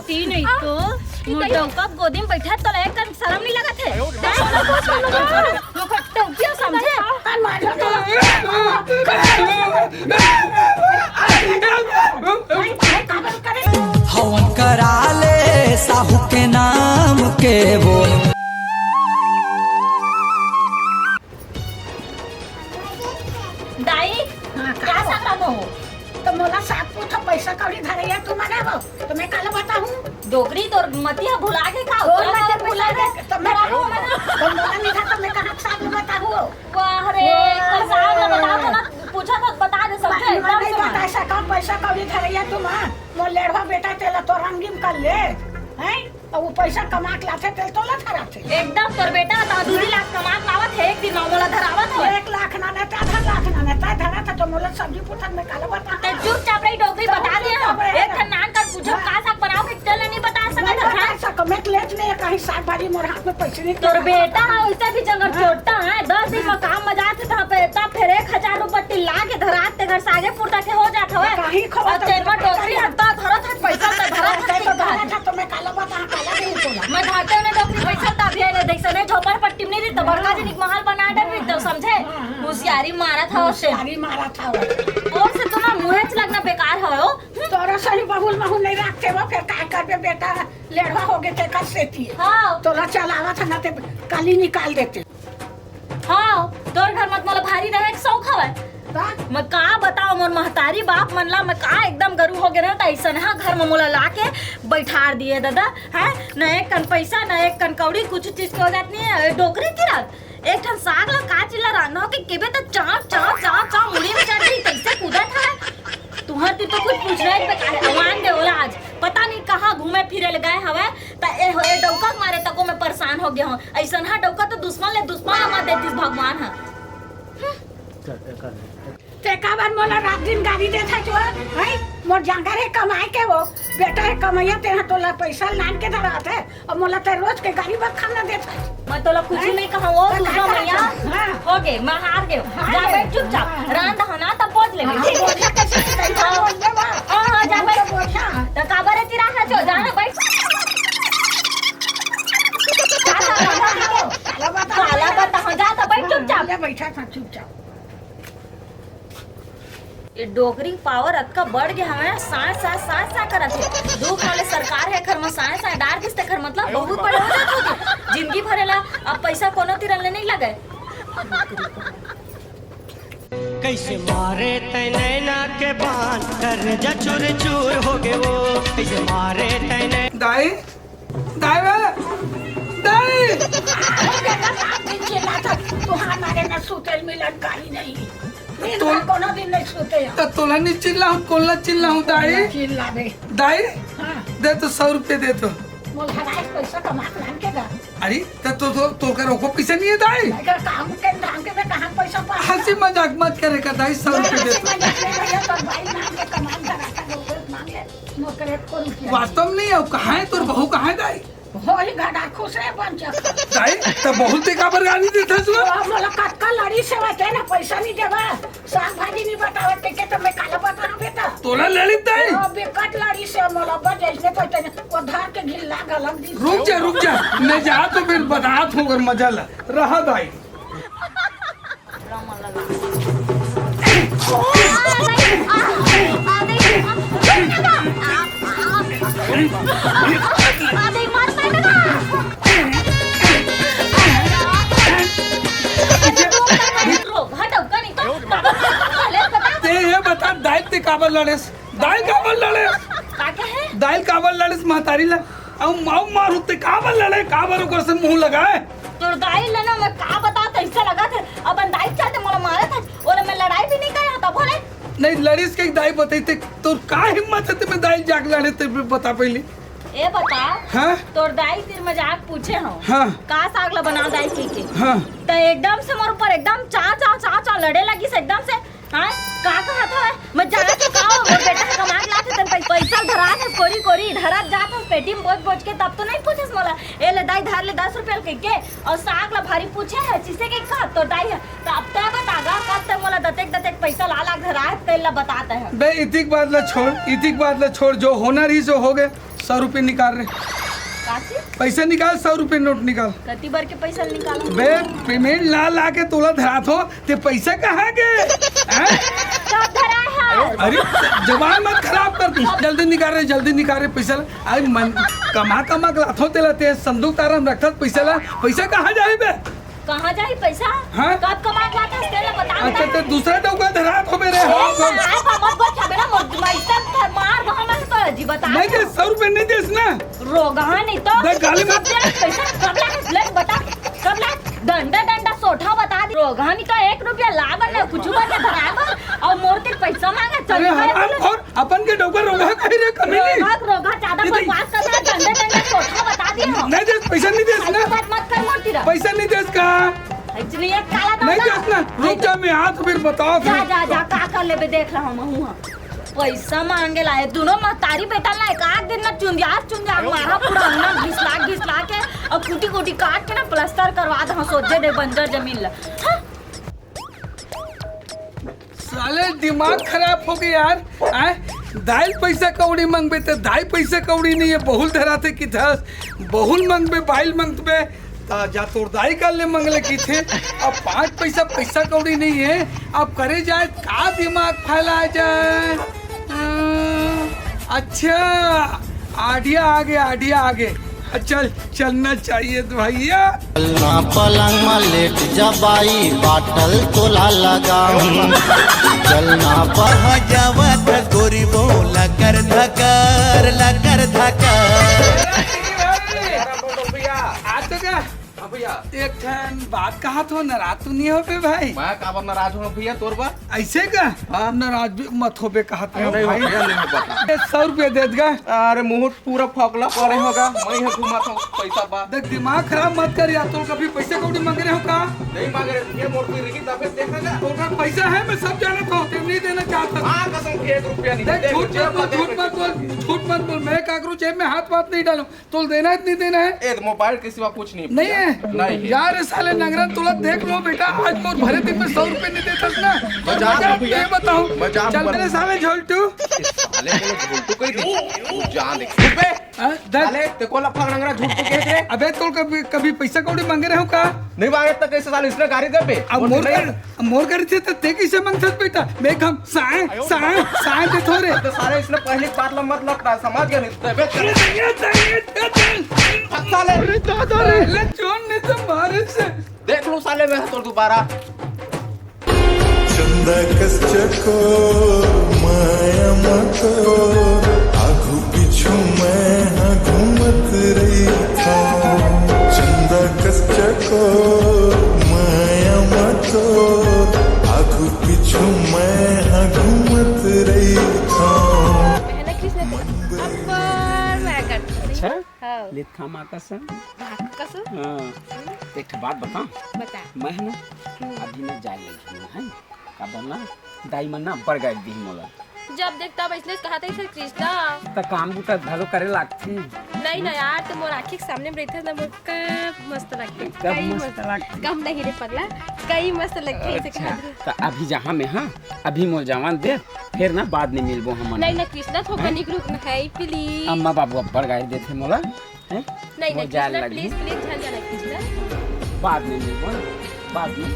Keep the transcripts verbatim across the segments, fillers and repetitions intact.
ती नहीं तो मोर डौका गोदी में बैठा तो एक कन शर्म नहीं लगत है। ओकर टोपियो समझे। हवन करा ले साहू के नाम के वो। दाई, हाँ, का का हो? साग लानो हो? तो मोला साग पूछो, पैसा कौड़ी धरैया तुमन हो, तो मैं काला बताहूँ? डोकरी तोर मती ह भुला गे का? तोर तोला मती काबर भुला पूछा गे, गे? तो मैं काला बताहूँ? तो मोला नहीं था, तो मैं कहाँ साग में बताहूँ? वाह रे, वाह कल साग में रे। बताओ तो ना, पूछा था, बता दे सब, मैं एकदम नहीं से बता मत। सकता, पैसा कौड़ी धरैया तुमन, मोर लेड़वा बेटा तेला तो रंगीन कर ले, हैं? अउ वो पैसा कमा के लाथे, तेल तोला धराथे। एकदम तोर बेटा ह तो दू लाख कमा के लावत हे, एक दिन म मोला धरावत हे। एक लाख ना, ना, आधा लाख ना, ना, तै धराथे तो मोला सब्जी पुथन में काला बता। ते चुपचाप रही, डोकरी बता दे। चुपचाप रहे। एक ठन नान कर पूछब, हाँ। का साग बनाओ के तेल नहीं बता सकत नहीं हस, बता हाँ? सकत, मैं लेट नहीं, कहीं साग भाजी मोर हाथ में पैसे नहीं तोर पड़े। बेटा ह वैसे भी जंगल हाँ। चोट्टा है, दस दिन में हाँ। काम में जाथे तो पे तब फिर एक हजार रुपये टिल्ला के धरात ते घर सागे पुरता के हो जात हवे। कहीं खबर और तो तेरे में डोकरी हत्ता धरत है, पैसा तो धरत है, तो ठीक बात। धरत है, तो मैं काला बता, काला नहीं तोला। मैं धाते ने डोकरी पैसा ता भी है, देख सने झोपड़ पट्टी में नहीं रहता, बड़का हाँ। जी निक महल बना डर रही तो समझे। हाँ, हाँ, होशियारी मारा था उसे। होशियारी मारा था वो। और से तो ना मुँह च लगना बेकार है हो। तोरा सही बहुल महू नहीं रखते वो, फिर काय करबे बेटा, लेड़वा हो गए थे कर सेती। हाँ। तोला चलावा था ना ते काली निकाल देते। हाँ, तोर घर मत मोला भारी रहे के शौक हवय। का? मैं का बताओ मोर महतारी बाप मन ला, मैं का एकदम गरू हो गे ना, त अइसन हा घर में मोला ला के बैठार दिए दादा, हैं? न एक कन पैसा, न एक कन कौड़ी, कुछ चीज के हो जात नहीं है। ए, डोकरी किरत, एक ठन साग ला का चीज ला रांधो के केबे त चाव, चाव, चाव, चाव मुड़ी में चढ़ गई, कैसे कूदत है? तुहर ती तो कुछ पूछना ही बेकार है। भगवान दे ओला आज पता नहीं कहाँ घूमे फिरे ले गए हवे, त ए, ए डौका के मारे तको मैं परेशान हो गया हूँ। ऐसन हा डौका तो दुश्मन ले दुश्मन ला मार देतीस भगवान हा। ते काबर मोला रात दिन गाली देत हस ओ, हैं? मोर जांगर हे कमाए के वो, बेटा हे कमैया, तेहा तोला पैसा लान के धरात हे, अउ मोला ते रोज के गाली बखाना देत हस। मैं तोला कुछ हैं? नहीं कहा, वो तो दूसरा का मैया करत हस? हाँ। हो गे, मैं हार गे। हार जा गे। बैठ चुपचाप, हाँ, हाँ। रांध हना तब बोझ ले। हाँ, ठीक है। बोझा कैसे, कैसे हाँ। बोझ दे बा? हाँ, हाँ, जा मुझे बैठ। बोझा। तो काबर हे चिरा है जो, जा ना बैठ। काला बता, काला बता, जा तो बैठ चुपचाप। ले बैठा था चुपचाप। ये डोकरी पावर अतका बढ़ गया हवे, साय साय साय साय करत हे। दू साल ले सरकार हे, घर में साय साय डार दिस ते घर, मतलब बहुत बड़े हो जात हो। जिंदगी भरे ला अब पैसा कोनो तिरन ले नहीं लगे। कैसे मारे तै नैना के बान, कर जा चूर चूर हो गे वो। कैसे मारे तै नैना दाई, दाई बे, दाई। हो गया ना, सात दिन चिल्लात हस, तुहार मारे ना सुते मिलन कहीं नहीं। नींद तो का कोनो दिन नहीं सुते हम। त तोला नहीं चिल्लाहूँ, कोला चिल्लाहूँ दाई? चिल्ला बे। दाई, हाँ। दे तो सौ रुपये दे तो। मोला हराए पैसा कमा के लान के दा। अरे, त तो, तो, तो कर ओको पैसा नहीं है दाई? मैं कर काम के, धाम के मैं कहाँ पैसा पा? हंसी मजाक मत करे का दाई, सौ रुपये दे हंसी तो। मजाक नहीं भैया, तो भाई मांग के कमान कराता, लोग मांग ले, नौकरी को रुपया। वास्तव में नहीं है, कहाँ है तोर बहू, कहाँ है दाई? होही घाटा खुश रहे बन जा। दाई, त बहुत ही काबर गाली देत हस वो? अब मोला कतका लड़ी से बते ना, पैसा नहीं देवा, साग भाजी नहीं बतावा, के, के तो मैं काला बताऊं बेटा? तोला लड़ी दाई? ओ, बेकट लड़ी से मोला बजे, इसने कोई तने, वो धार के घिल्ला गलम दी। रुक जा, रुक जा, मैं जा तो फिर बतात हूँ अगर मजा ला। रहा दाई। ते ये बता, दाई ते काबर लड़ेस? दाई काबर लड़ेस? का कहे? दाई काबर लड़ेस महतारी ला? अउ माऊ मारू ते काबर लड़े, काबर ओकर से मुंह लगाए? तोर दाई ल ना मैं का बता, तइसे लगत हे अपन दाई के चलते मोला मारत हे। ओला मैं लड़ाई भी नहीं करे हूँ तब भले। नहीं लड़िस के दाई बताई ते, तोर का हिम्मत हे ते मैं दाई जाके लड़े ते बता पहले। ए बता, हाँ? तोर दाई तिर मजाक पूछे हूँ। हाँ। का साग ला बना दाई के के। हाँ। त एकदम से मोर ऊपर एकदम चा चा चा चा लड़े लगिस एकदम से। हाँ, का कहत हवय? मैं जानत हूँ का हो, मोर बेटा ह कमा के लाथे, तन पै-, पैसा धरात हस, कोरी कोरी धरत जात हस, पेटी में बोझ बोझ के, तब तो नहीं पूछस मोला, "ए ले दाई, धर ले दस रुपया," कहिके, अउ साग ला भारी पूछे हे, जिसे के कहा तो दाई हे, तब तो बता, पैसा ला ला धराए तेला बतात हे। बे, इतिक बात ला छोड़, इतिक बात ला छोड़, जो होना रहिस वो हो गे। सौ रुपये निकाल रे। काची? पैसा निकाल, सौ रुपये नोट निकाल। कति बार के पैसा निकाल? बे, पेमेंट ला ला के तोला धरात हों, ते पैसा कहाँ गे? हैं? कब धराए हे? अरे, जबान मत खराब कर तू। जल्दी निकाल रे, जल्दी निकाल रे पैसा ला। अरे मन, कमा कमा के लाथों तेला, ते संदूक तारा में रखथस पैसा ला। पैसा कहाँ जाही बे? कहाँ जाही पैसा? हाँ? कब कमा के लाथस तेला बता। अच्छा, ते दूसरा डौका धरात होबे रे। ए, हाँ, हाँ। मार, मत बोल, छबे ना, मत, मैं इतना मार, वहाँ मैं तो जी बता। नहीं दे, सौ रुपये नहीं देस ना। रोगहा नहीं तो। देख, गाली मत। सब तेरा पैसा कब लाए, ले बता, कब लाए? डंडा, डंडा, सोठा बता दे। रोगहा नहीं तो एक रुपया ला बर ना, कुछ बर ना धरा बर, अउ मोर तीर पैसा मांगे, चल अरे निकल हराम बोले। खोर, अपन के डौका रोगहा कही रे, कमी नहीं। रोगहा, रोगहा, ज्यादा ये देख। बकवास कर रहा है, डंडा, डंडा, सोठा बता दिए हो। नहीं देस, पैसा नहीं देस ना। फालतू बात मत कर मोर तीर। पैसा नहीं देस का? इतनी एक काला नहीं दादा। देस ना। रुक जा, मैं हाथ फिर बताओ जा, फिर। जा, जा, का कर लेबे, देख रहा हूँ, हूँ, हाँ। पैसा मांगे ला, ये दोनों महतारी बेटा ला एक आध दिन में चुंदिया चुंदिया मारा, पूरा अंगना घिसला घिसला के अउ कुटी कुटी काट के ना प्लास्टर करवा दे, हाँ, सोचे दे बंजर जमीन ला। हाँ। साले दिमाग खराब हो गया यार। आय, दाई पैसा कौड़ी मांगबे ते दाई पैसा कौड़ी नहीं है, बहुल धराथे किथस, बहुल मांगबे, बाइल मांगबे, ता जा तोर दाई कर ले मंगले किथे। अब पाँच पैसा पैसा कौड़ी नहीं है, अब करे जाए का दिमाग फैलाए जाए। अं, अच्छा, आइडिया आ गया, आइडिया आ गया। चल, चलना चाहिए तो भैया। चलना पलंग में लेट जबाई, बाटल तोला लगाऊं। चलना पलंग जावत गोरी वो लकर धकर, लकर धकर। आ तो गा। हाँ भैया। एक ठन बात कहा तो नाराज तो नहीं होबे भाई? मैं काबर नाराज हूँ भैया तोर बर? ऐसे का? हाँ। नाराज भी मत होबे कहा तो नहीं हो भाई। भैया, नहीं हो पाता। ए, सौ रुपया दे देगा। अरे मुहूर्त पूरा फकला पड़े होगा, मैं ही घुमा था पैसा बा। देख दिमाग खराब मत कर यार, तोर कभी पैसा कौड़ी मांग रहे हो का? नहीं मांग रहे, ये मोर कोई रिंगी तबे देखा जा। तोर पैसा है, मैं सब जाना था, तेरे नहीं देना चाहता। हाँ कसम, एक रुपया नहीं। देख झूठ मत बोल, झूठ मत बोल, झूठ मत बोल, मैं काकरो जेब में हाथ वाथ नहीं डालूं। तोल देना है, नहीं देना है? ए, तो मोबाइल के सिवा कुछ नहीं नहीं भैया। है? नहीं है। यार, साले नंगरा, तोला देख लो बेटा, आज मोर भरे दिन में सौ रुपये नहीं देता ना। मजाक मैं भैया। ये बताऊं। मजाक चल मत। मेरे साले झोलटू। इस साले को झोलटू कही दी। तू जान दे। चुप बे। हाँ, देख। साले, ते को लफा नंगरा झूठ को कह दे। अबे, तोल कभी, कभी पैसा कौड़ी मांगे रहे हो का? नहीं मांगे तो कैसे साले इसने गाड़ी दे बे? अब और मोर नहीं। कर मोर करी थे त ते कइसे मंगथस बेटा? मैं हम साय, साय, साय देथों रे। तो सारे इसने पहली बात ला मत लपटा, समझ गया नहीं? तो बे ये, ये, ये, ये, ये। साले। अरे दादा रे। साले चोर ने तो मारे से। देख लो साले, मैं तो दोबारा। चंदा कस चकोर, माया मतो, आगू पीछू मैं हाँ घूमत रहिथों। चंदा कस चकोर, माया मतो, आगू पीछू मैं हाँ घूमत रहिथों। पहले किसने बोला? अब्बड़ मैं करती हूँ। अच्छा? हाँ। ले खा माँ कसम। माँ कसम? हाँ। एक ठो बात बताऊँ? बता। मैं ना हम्म। अभी ना जाए लगी हूँ, है ना? काबर ना, दाई मन ना अब्बड़ गारी दिही मोला। जब देख तब अइसने कहत हे कृष्णा। त काम बुता घलो करे लागथे। नहीं ना यार, तू मोर आँखी के सामने में रहिथस ना, मोर कब मस्त लगथे। कब कई मस्त मस्त। लगथे। कम नहीं रे पगला, कई मस्त लगथे, अइसे अच्छा, कहत हे। त अभी जहाँ में, हाँ, अभी मोर जवान दे, फिर ना बाद में मिलबो हमन। नहीं ना कृष्णा, थोकन हाँ? एक रुक ना है, please। अम्मा बाबू अब्बड़ गारी देथे मोला। हैं? नहीं, मोर नहीं, जाए कृष्णा, लगी। Please, please, झन जाना, कृष्णा। बाद में मिलबो, बाद में।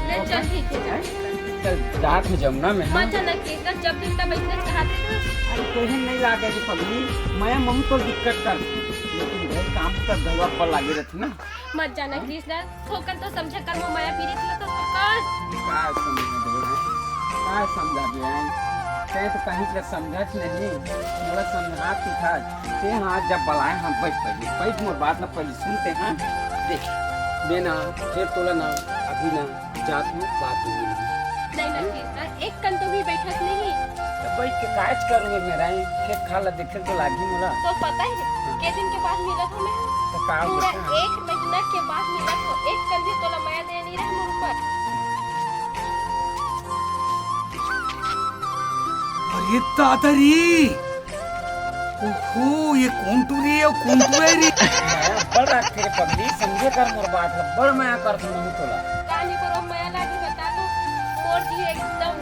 ले, चल, ठीक है, जा। हैं? चल, जात हो जमुना में, मत हाँ? जाना, कृष्णा, जब दिन तब अइसने चाहते ना। अरे, तोहे नहीं लागे रे पगली, मैं महूँ तो दिक्कत कर, लेकिन घर काम कर घरवा पर लागे रहते ना। मत जाना, हैं? कृष्णा, थोकन तो समझा कर, वो माया पीरित ला तो थोकन। का समझा दे हैं? का समझा दे हैं? तैं तो कहीं का समझत नहीं, मोला समझा के था। ते हाँ, जब बलाए हाँ, बैठ पहले, बैठ मोर बात ना पहले सुनते हैं। देख, मैं ना, फिर तोला ना, अभी ना, जात हूँ, बात नहीं मिली। नहीं ना, कृष्णा, एक कन तो भी बैठत नहीं। तो बैठ के काज करूँगा मेरा, खेत खार ला देखे तो लागी मोला। तो पता है, हाँ। के दिन के बाद मिलत हूँ मैं। तो का पूरा होता है? एक महीना के बाद मिलत हूँ, एक कन भी तोला मया दे नहीं रहा मोर ऊपर। अरे दादा रे! ओहो, ये कौन टूरी है, कौन टूरी है रे? मया बड़ रखे रे पगली, समझे कर मोर बात है, बड़ मया कर दूँ तोला। कानी करो मया लागी बता तो, मोर जी एकदम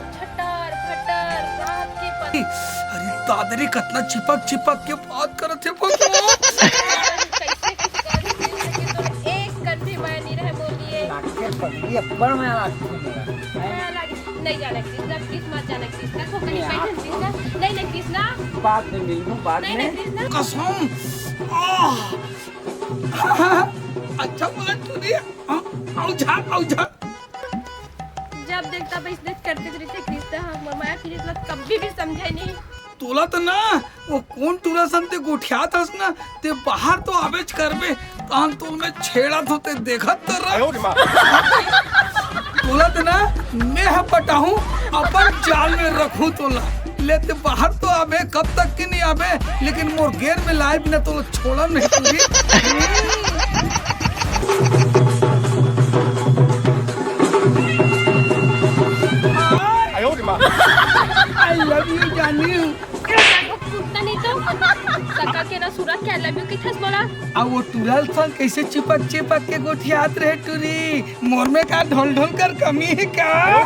दादरी कतना चिपक चिपक के बात करत हे भगवान। कैसे कुछ कर दिस कि तोर एक कन भी मया नहीं रहे मोर लिए। लागथे पगली, अब्बड़ मया लागथे मोला। मया लागे, नहीं जाने किस ना, किस मत जाने किस ना, को कहीं नहीं, बैठन किस ना, नहीं, नहीं किस ना। बाद में मिलूं, बाद नहीं, में। नहीं किस ना। कसम। आह। अच्छा बोला तू रे। हाँ, आऊ झाड़, आऊ झाड़। जब देख तब इसने करते रहिथे कृष्णा, हम मया फिर इतना कभी भी समझे नहीं। तोला तो ना, वो कोन टूरा सन ते गोठियात हस ना, ते बाहर तो आबेच करबे, तहन तो मैं छेड़ा तो ते देखत तो रह। तोला तो ना, मैं ह पटाहूँ, अपन जाल में रखूँ तोला। ले ते बाहर तो आबे, कब तक के नहीं आबे, लेकिन मोर गेर में लाए बिना तोला छोड़म नहीं पूरी। I love you जानी। कुत्ता नहीं तो सका के ना सूरत के I love you किथस बोला। अब वो टूरा सन कैसे चिपक चिपक के गोठियात रहे टूरी। मोर में का ढोल ढोल कर कमी है का? हाँ?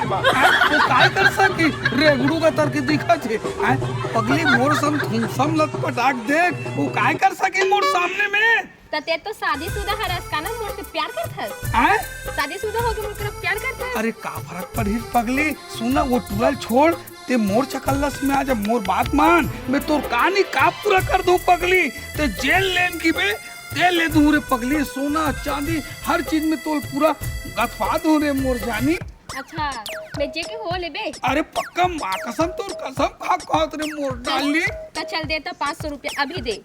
वो काय कर सकी? रेगड़ू का तर के दिखत हे। हाँ? पगली मोर सन घुमसम लत पटाक देख, वो काय कर सकी मोर सामने में? त ते तो शादीशुदा हरस का ना, मोर से प्यार करथस? हाँ? शादीशुदा होके मोर से प्यार करथस? अरे का फरक पड़ही पगली, सुना वो टूरा ल छोड़, ते मोर चकल्लस में आ जा, मोर बात मान, मैं तोर कहानी का पूरा कर दूं पगली, ते जेन लेन की बे, ते ले दूं रे पगली, सोना चांदी हर चीज में तोल पूरा गथवा दूं रे मोर जानी। अच्छा, मैं जे के हो लेबे? अरे पक्का माँ कसम, तोर कसम खा कहत रे मोर डार्लिंग। त चल दे त पाँच सौ रुपया अभी दे,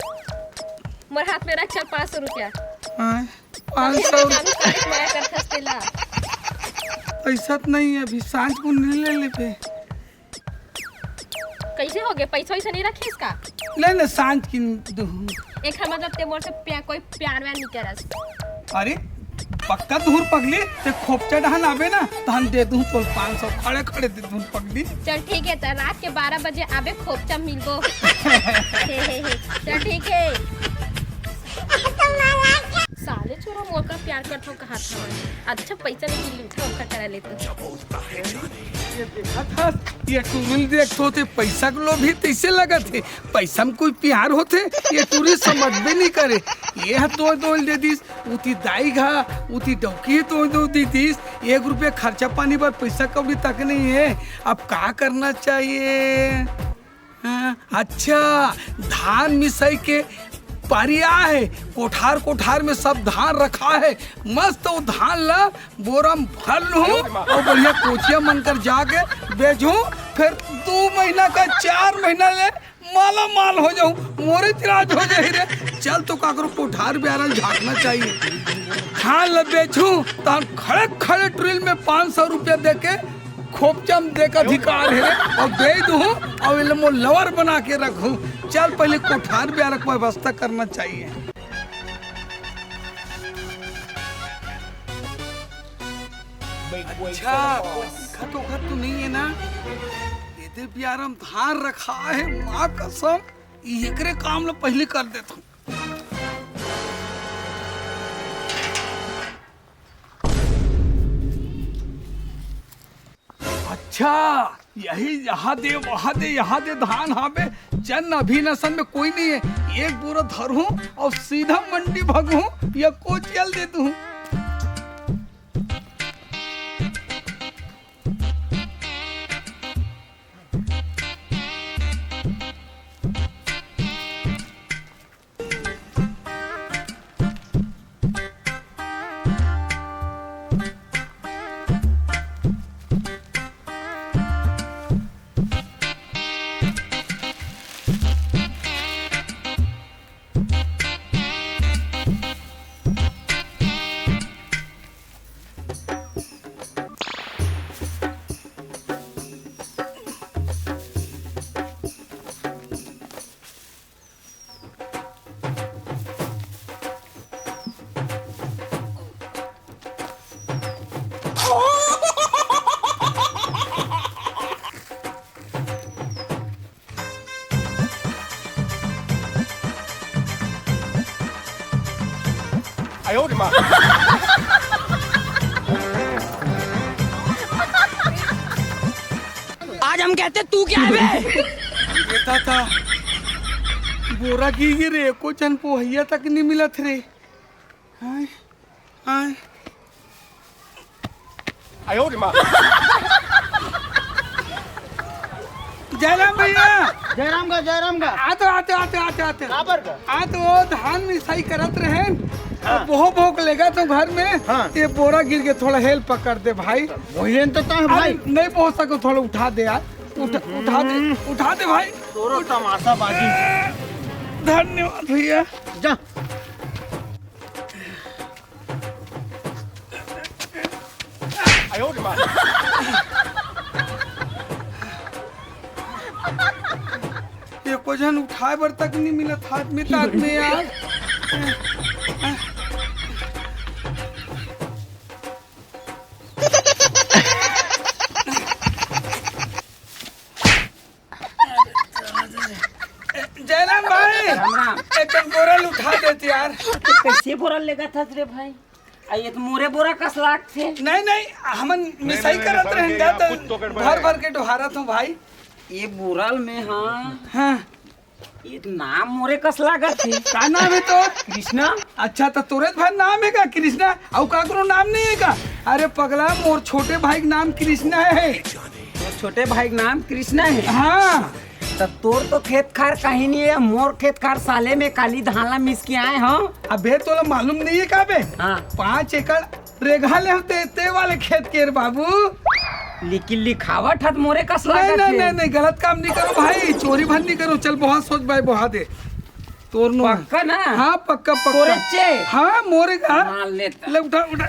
मोर हाथ में रख, चल पाँच सौ रुपया। हाँ, पाँच सौ। चालू करे के मया करथस तेला। पैसा तो नहीं है, अभी सांझ को नहीं ले लेबे। कैसे हो गए? पैसा वैसा नहीं रखे इसका? ले ले, सांझ की दूँ। एक मतलब ते मोर से प्या-, कोई प्यार व्यार नहीं करस। अरे पक्का दूर पगली, ते खोपचा डहन आबे ना, तहन दे दूँ तोल पाँच सौ, खड़े खड़े दे दूँ पगली। चल ठीक है, त रात के बारह बजे आबे, खोपचा मिलबो। हे, हे, हे। चल ठीक है। साले छोरा मोर का प्यार करथो कहा था, अच्छा पैसा नहीं मिलता ओकर करा लेते। ये देखा था, ये टूरी ल देखथो ते पैसा के लोभी तैसे लगत हे। पैसा में कोई प्यार होथे? ये टूरी समझबे नहीं करे। ये ह तोड़ दोल दे दिस, उती दाई घा, उती डौकी ह तोड़ दो दी दिस। एक रुपया खर्चा पानी बर पैसा कौड़ी तक नहीं है। अब का करना चाहिए? हाँ, अच्छा, धान मिसाई के पारी आए हे, कोठार कोठार में सब धान रखा हे, मस्त वो धान ला बोरा में भर लूँ और बढ़िया कोचिया मन कर जाके बेचूँ, फिर दो महीना का चार महीना ले माला माल हो जाऊँ, मोरे च राज हो जाही रे। चल तो काकरो कोठार ब्यारा ल झांकना चाहिए। धान ला बेचूँ, तहन खड़े खड़े टूरी ल में पाँच सौ रुपया दे के खोपचा म देख अधिकार हे रे, अउ दे दूँ, अउ एला मोर lover बना के रखूँ। चल, पहले कोठार ब्यारा के व्यवस्था करना चाहिए। अच्छा, कोई दिक्कत उक्कत तो नहीं है ना? एदे ब्यारा म धान रखा हे, माँ कसम, एकरे काम ला पहले कर देथों। अच्छा, यही यहाँ दे, वहाँ दे, यहाँ दे धान हावे, चल न, अभी न सन में कोई नहीं है, एक बोरा धरहूँ अउ सीधा मंडी भगहूँ, या कोचिया ल दे दूँ। आज हम कहते तू क्या है बे? ए दादा, बोरा गिर गे रे, एको झन बोहइया तक नइ मिलत रे। हाय, हाय। जयराम भैया। जयराम का, जयराम का। आते, आते, आते, आते, आते। काबर का? आ तो वो धान मिसाई करत रहे, हाँ। बोह बोह के लेगा तो घर में, हाँ। ये बोरा गिर गे, थोड़ा help कर दे भाई। वही तो ता है भाई। अरे, नहीं पहुंच सको, थोड़ा उठा दे यार। उठा, उठा दे, उठा दे भाई। तोरो तमाशा बाजी। धन्यवाद भैया। जा। एको झन उठाए बर तक नइ मिलत हाथ में, तात में यार। जयराम भाई, राम राम। एक बोरा ल उठा देते यार। तो कैसे बोरा लेगा था रे भाई? आ, ये तो मोरे बोरा कस लागथे। नहीं, नहीं, हमन मिसाई नहीं, करत नहीं, रहन नहीं, गा, आप तो खुद तो गड़बड़ भर है। भर के डोहारत हूँ भाई। ये बोरा ल में, हाँ। हाँ। ये तो नाम मोरे कस लागत हे। का नाम है तोर? कृष्णा। अच्छा, तो तोरे भाई नाम है का कृष्णा? अउ काकरो नाम नहीं है का? अरे पगला, मोर छोटे भाई के नाम कृष्णा है। मोर छोटे भाई के नाम कृष्णा है? हाँ। तो तोर तो खेत खार कहीं नहीं है, मोर खेत खार साले में काली धान ला मिस के आए हो। अबे तोला मालूम नहीं है का बे? हाँ। पाँच एकड़ रेगहा ले होते ते वाले खेत के रे बाबू। लेकिन लिखावट हत मोरे कस नहीं, लागत नहीं, हे। नहीं, नहीं, गलत काम नहीं करो भाई, चोरी भन नहीं करो। चल, बहुत सोच भाई, बहुत दे। तोर नो। पक्का ना? हाँ, पक्का, पक्का। तोरे चे? हाँ, मोरे का। मान लेता। ले, उठा, उठा।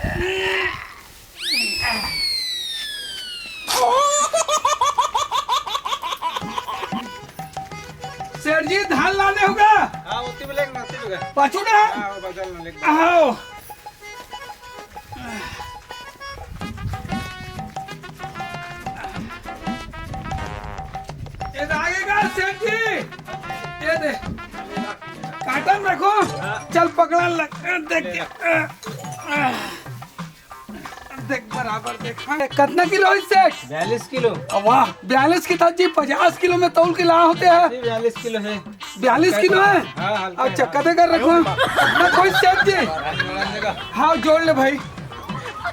सेठ जी, धान लाने होगा। हाँ, उतनी में लेके ना, उतनी में। पाछू ना? हाँ, वो बगल में लेके। हाँ। ये तो आगे का सेठ जी, ये दे। काटन रखो। चल पकड़ा लग, देख के। देख बराबर देख। हाँ, कितना किलो है सेठ? बयालीस किलो। वाह, बयालीस की था जी, पचास किलो में तौल के ला होते हैं। जी, बयालीस किलो है। बयालीस किलो है? हाँ, हल्का अच्छा, है। कदे कर रखो? ना कोई सेठ जी। हाँ, जोड़ ले भाई।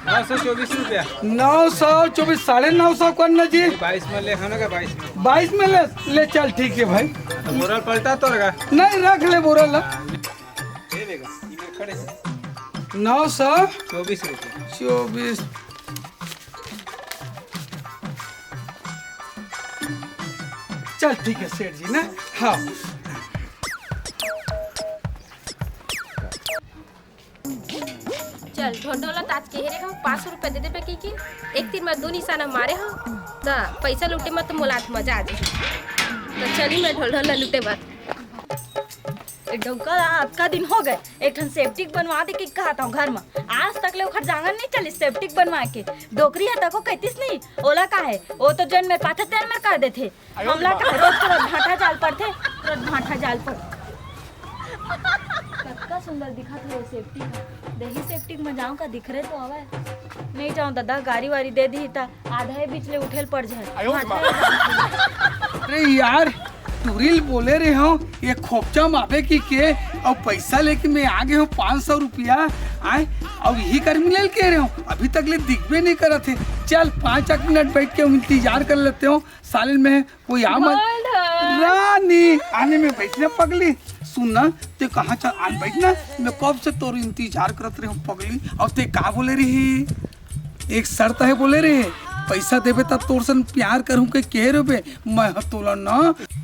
नौ सौ चौबीस रुपया। नौ सौ चौबीस, साढ़े नौ सौ कर ना जी। बाईस में ले, है ना, बाईस में। बाईस में ले, ले चल, ठीक है भाई। तो बोरा पलटा तो लगा। नहीं, रख ले बोरा ला। दे देगा, इधर खड़े हैं। नौ सौ चौबीस रुपया। चौबीस। चल ठीक है सेठ जी ना। हाँ। चल, ढोंढो ला ताज के हेरे हम पाँच सौ रुपया दे देबे की, की एक तीर में दो निशाना मारे हो, त पैसा लूटे में तो मोला तो मजा आ जाए। तो चली मैं ढोंढो ला लूटे बर। ए डौका ला अतका दिन हो गए, एक ठन सेप्टिक बनवा दे के कहा था घर में, आज तक ले ओखर जांगर नहीं चली सेप्टिक बनवा के। डोकरी है तको कहतीस नहीं, ओला का है, वो तो जन मेर पाथे तेन मेर कर देथे। हमला का रोज रोज भांठा जाल पड़थे, रोज भांठा जाल पड़। कतका सुंदर दिखत हे सेप्टिक। देही सेप्टिक में जाऊं का दिखरे तो आवे। नहीं जाऊं दादा, गारी वारी दे दी ता आधा ही बीच ले उठेल पड़ जाए। अरे यार, टुरी ल बोले रहे हो ये खोपचा मापे की के, अउ पैसा लेके मैं आ गए हूँ पाँच सौ रुपया। आए, अउ यही कर मिले के रहे हो, अभी तक ले दिखबे नहीं करत हे। चल पाँच एक मिनट बैठ के इंतजार कर लेते हो। साले में कोई आ मत। रानी, आने में बैठना पगली। सुन ना, ते कहाँ चल, आन बैठना। मैं कब से तोर इंतजार करत रहे हूँ पगली। अब ते का बोले रही? एक शर्त है बोले रे, पैसा देबे तब तोर सन प्यार करूँ के कह रे बे, मैं ह तोला ना।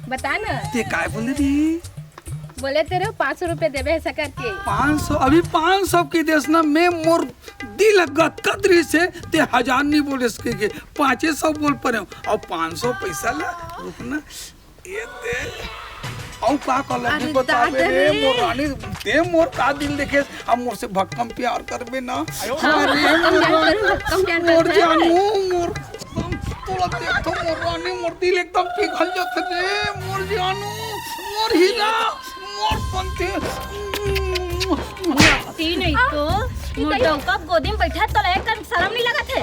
बता ना। ते काय बोले रही? बोले तेरे पाँच सौ रुपए देबे ऐसा करके। पाँच सौ? अभी पाँच सौ की देस ना, मैं मोर दिल गदगद रही से ते हजार नहीं बोले सके के, पाँचे सौ बोल परे हो। अब पाँच सौ पैसा ला, रुक ना। ये दे। अउ का का लगे अरे बताबे दादा रे, रे। मोर रानी, ते मोर का दिल देखे, अब मोर से भक्कम प्यार करबे ना। हाँ, अरे भक्कम मोर प्यार रानी, करूँ, भक्कम प्यार मोर करता है। जानू, मोर, तोला देख तो मोर रानी, मोर दिल एकदम पिघल जात रे, मोर जानू, मोर हीरा, मोर पंथी। ती नहीं तो, मोर डौका गोदी में बैठा, तोला एक कन शर्म नहीं लगत है?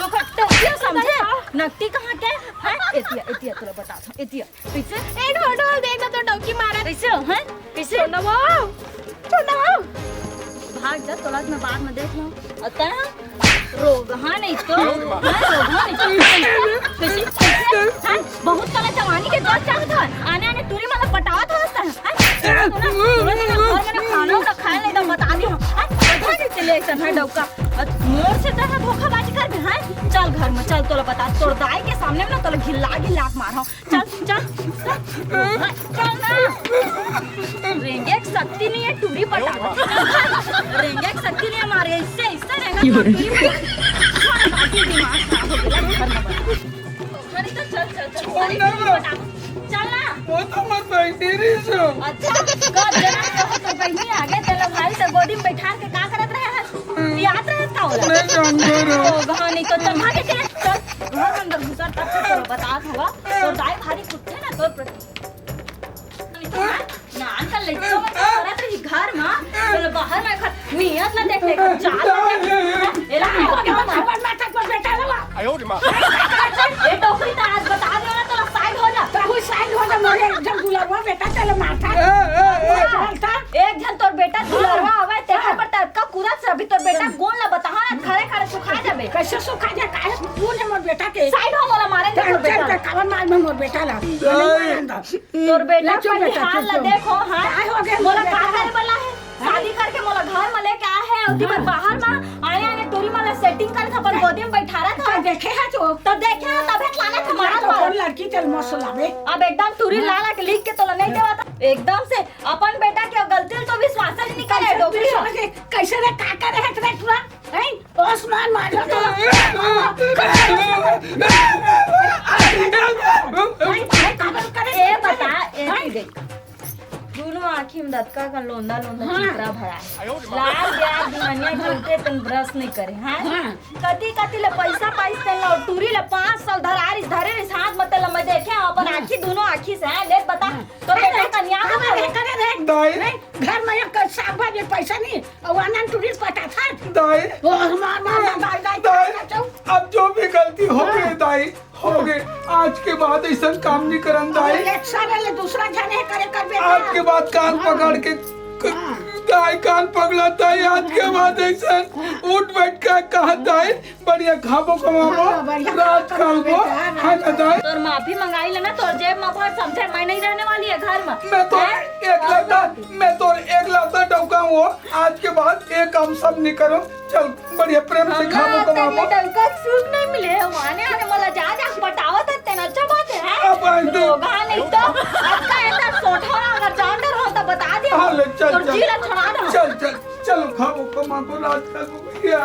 ओकर टोकियो समझे? नकटी कहाँ के? हैं? एतिया, एतिया तोला बता। बाद में, बाद में देख लो। अतः रोगहा नहीं तो, हाँ, रोगहा नहीं तो। कैसे, कैसे, कैसे, हाँ, बहुत सारा जवानी के जोश चढ़त हवय। आने, आने टूरी मन ला पटावत हवस, हाँ? सुनो, सुनो, सुनो, घर में ना खाना उना खाए नहीं तो बता दी हम। हाँ, पता नहीं चले ऐसा है डौका। और मोर से तो है धोखाबाजी कर दे, हाँ? चल घर में, चल तोला बता, तोर दाई के सामने में ना तोला घिल्ला घिल्ला के मारहूँ। चल, चल, चल, चल ना। रेंगे के शक्ति नहीं है, टूरी पटावत। रेंगे के शक्ति नहीं है, मारे इससे, इससे रेंगा तो टूरी पटावत। छोड़, बाकी दिमाग खराब हो गया, घर में बता। अरे तो चल, चल, चल, छोड़ अरे ना। टूरी पटावत। चल ना। वो तो मत बैठी रही सो। अच्छा, कब जना तो, तो बहनी आगे, तेला भारी से गोदी में बैठा के का करत रहे है? पियात रहे का होला? नहीं जानते रहो। ओ, हाँ, नहीं तो चल, भागे के, चल। घर अंदर घुसर तब से तोला बतात हवा। तोर दाई भारी कुत्ते ना तोर प्रति। नान का लइका मन करत रही घर मा, तोला बाहर मा खा-, नियत ला देख, देख, चाल ला देख। एला का हो गया? अपन माथा पर बेटा लवा। ए डोकरी, त आज बता दे ना, तोला साइड हो जा। तहू साइड हो जा, मोरे एक झन दुलरवा बेटा, तेला माथा। ए, ए, ए। माथा हलता। एक झन तोर बेटा दुलरवा हवे, तेखर पर तड़का कूदत से अभी तोर बेटा गोन ला बता ना, खड़े खड़े सुखा जाबे। कैसे सुखा जा? काहे तू ने मोर बेटा के? साइड हो, मोला मारे दे चल, तोर चल, बेटा। चल, कावन मार में मोर बेटा ला। नहीं। मारन दा। तोर बेटा ला चुप पर बेटा, हाल चुप, ला चुप। देखो, हाँ? काय हो गया मोला मोर का बेटा? करे वाला है? शादी करके मोला घर में लेके आए है, अउ तुमन बाहर में आने आने टूरी मन ला सेटिंग करके अपन गोदी में बैठा रहा था। तो देखे है तो। तो देखे है, तबे तो लाना था, मारा तो था। कौन लड़की तेल मौसम लावे? अब एकदम टूरी लाला के लिख के तोला नहीं देवा था। एकदम से अपन बेटा के गलती तो विश्वास ही नहीं करे, कैसे डोकरी हो। विश्वास के, कैसे रे, का करे है तेरे पूरा? हैं? आसमान मार लो तो। हैं? हैं? काबर करे? ए बता, ए हैं? देख। दोनों आँखी में दतका का लोंदा लोंदा हाँ। चिपरा भरा है। लाल प्यार दुल्हनिया के उठे तन ब्रश नहीं करे, हाँ? हाँ। कति कति ले पैसा पाइस तन ला, टूरी ले पाँच साल धरारिस, धरे रिस हाथ में तन ला, मैं देखे हूँ अपन हाँ। आँखी, दोनों आँखी से, हाँ? ले बता, हाँ। तो बेटा हाँ। कन्या को हाँ, करे। करे रे। दाई। नहीं, घर में एक साग भाजी पैसा नहीं, और आनंद टूरी पटा था। दाई। ओ, मार, मार, मार, दाई, दाई, दाई। दाई, दाई, अब जो भी गलती हो गई, हाँ। दाई, हो गए, आज के बाद ऐसा काम नहीं करन दाई। अरे, एक साल ले दूसरा जने करे कर बेटा। आज के बाद कान हाँ। पकड़ के क-, हाँ। दाई कान पकड़ा दाई, आज के बाद ऐसा उठ बैठ के कहा दाई, बढ़िया खाबो कमाबो, हाँ, बढ़िया रात खाबो खाबो, बेटा, है ना दाई? तोर माफी मंगाई लेना, तोर जेब में भर समझे, मैं नहीं रहने वाली है घर में। मैं तो हैं? एक लता, मैं तो एक लता डौका हूँ, आज के बाद एक काम सब नहीं करो। चल, बढ़िया प्रेम से खाबो कमाबो। तनी डंका सुख नहीं मिले है, माने आने मला जा जा पटावत है, तेना अच्छा बात है, हैं? अब आए तो रोगा नहीं तो, अब का ऐसा सोठा ना अगर जान डर हो तो बता दे। हाँ, ले, चल, तोर चल। जी ला छोड़ा दो। चल, चल, चलो खाबो कमाबो, रात खाबो भैया।